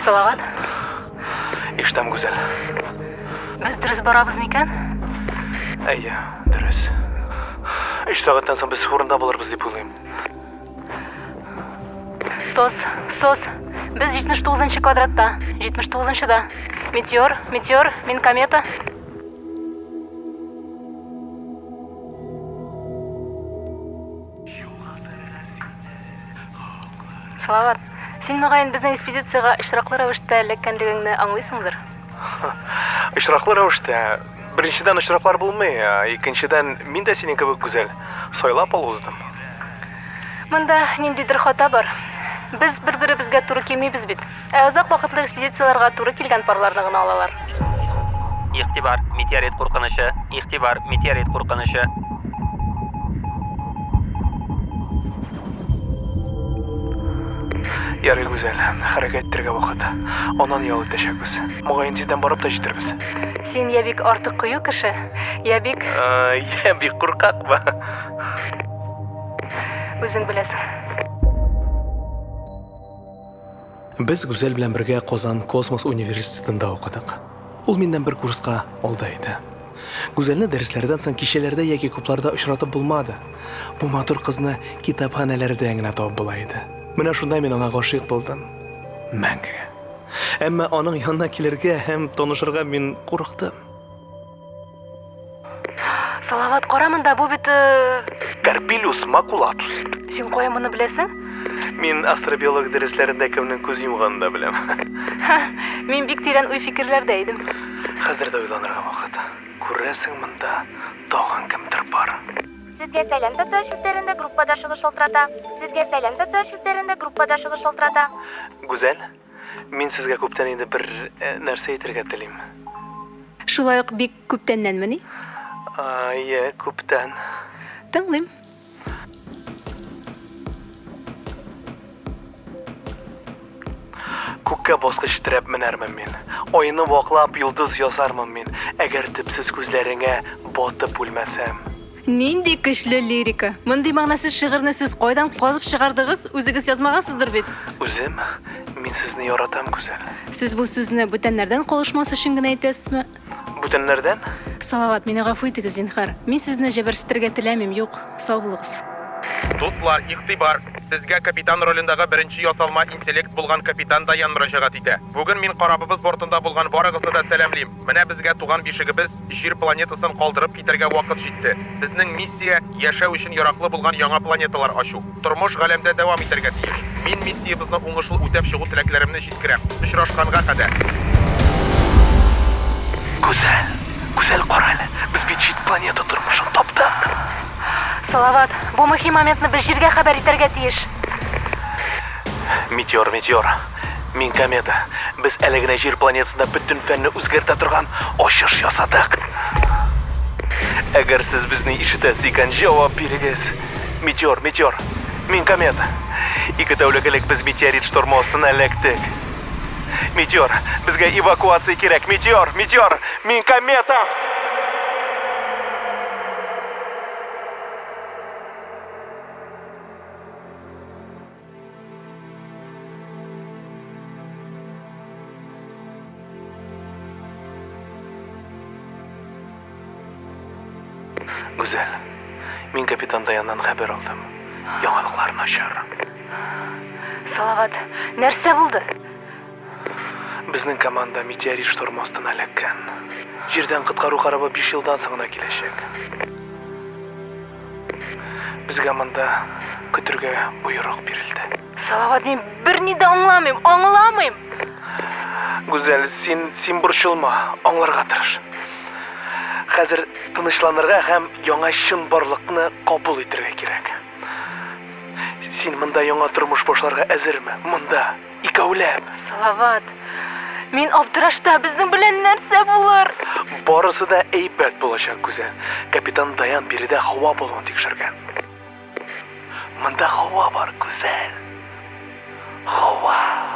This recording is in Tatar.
Салават. Ишетәм, Гүзәл. Без дөрес барабыз микән? Әйе, дөрес. Өч сәгатьтән соң без урында булырбыз дип уйлыйм. Сос, сос. Без 79 нчы квадратта, 79 нчыда. Метеор, метеор, мин комета. Салават, син мөгаен безнең экспедициягә очраклы рәвештә эләккәнлегеңне аңлыйсыңдыр? Очраклы рәвештә. Беренчедән, очраклар булмый, ә икенчедән, мин дә синең кебек гүзәл. Сайлап алу уздым. Монда ниндидер хата бар. Без бер-беребезгә туры килмибез бит. Ә озак вакытлы экспедицияләргә туры килгән парларны гына алалар. Игътибар, метеорит куркынычы! Игътибар, метеорит куркынычы! Ярый, Гүзәл, хәрәкәт итәргә вакыт. Аннан ял итәчәкбез. Мөгаен, тиздән барып та җитербез. Син я бик артык кыю кеше, я бик... Я бик куркакмы? Үзең беләсең. Без Гүзәл белән бергә Казан космос университетында укыдык. Ул миннән бер курска алда иде. Гүзәлне дәресләрдән соң кичәләрдә яки клубларда очратып булмады. Бу матур кызны китапханәләрдә генә табып була иде. Менә шунда мин аңа гашыйк булдым. Мәңгегә. Әмма аның янына килергә һәм танышырга мин курыктым. Салават, кара монда, бу бит... Э, Карпилюс макулатус. Син кая моны беләсең? Мин астробиолог дәресләрендә кемнең күз йомганын да беләм. Мин бик тирән уй-фикерләрдә идем. Хәзер дә уйланырга вакыт. Күрәсең, монда тагын кемдер бар. Сезгә сәлам социаль челтәрендә группадашыгыз шалтырата. Сезгә сәлам социаль челтәрендә группадашыгыз шалтырата. Гүзәл, Мин сезгә күптән инде бер э, нәрсә әйтергә телим. Шулай ук бик күптәннәнмени? Әйе, күптән. Тыңлыйм. Күккә баскыч терәп менәрмен мин. Айны ваклап йолдыз ясармын мин, әгәр төпсез күзләреңә батып үлмәсәм. Нинди көчле лирика! Мондый мәгънәсез шигырьне сез кайдан казып чыгардыгыз? Үзегез язмагансыздыр бит? Үзем? Мин сезне яратам, Гүзәл. Сез бу сүзне бүтәннәрдән калышмас өчен генә әйтәсезме? Бүтәннәрдән? Салават, мине гафу итегез, зинһар. Мин сезне җәберсетергә теләмим, юк. Сау булыгыз. Дуслар, игътибар! Сезгә капитан ролендагы беренче ясалма интеллект булган капитан Даян мөрәҗәгать итә. Бүген мин корабыбыз бортында булган барыгызны да сәламлим. Менә безгә туган бишегебез, Җир планетасын калдырып китәргә вакыт җитте. Безнең миссия, яшәү өчен яраклы булган яңа планеталар ачу. Тормыш галәмдә дәвам итәргә тиеш. Мин миссиябезне уңышлы үтәп чыгу теләкләремне җиткерәм. Очрашканга кадәр! Гүзәл, Гүзәл, кара әле, без бит чит планета тормышын таптык. Салават, бу мөһим моментны без Җиргә хәбәр итәргә тиеш. Метеор, метеор. Мин комета. Без әле генә Җир планетасында бөтен фәнне үзгәртә торган ачыш ясадык. Әгәр сез безне ишетәсез икән, җавап бирегез. Метеор, метеор. Мин комета. Ике тәүлек элек без метеорит штормы астына эләктек. Метеор, безгә эвакуация кирәк. Метеор, метеор, мин комета! Гүзәл, мин капитан Даяннан хәбәр алдым. Яңалыклар начар. Салават, нәрсә булды? Безнең команда метеорит штормы астына эләккән. Җирдән коткару корабы 5 елдан соң гына киләчәк. Безгә монда көтергә боерык бирелде. Салават, мин берни дә аңламыйм, аңламыйм! Гүзәл, син, син борчылма, аңларга тырыш. Хәзер тынычланырга һәм яңа чынбарлыкны кабул итәргә кирәк. Син монда яңа тормыш башларга әзерме? Монда, Икәүләп. Салават, мин аптырашта, безнең белән нәрсә булыр? Барысы да әйбәт булачак, Гүзәл. Капитан Даян биредә һава баллонын тикшергән. Монда һава бар, Гүзәл. Һава.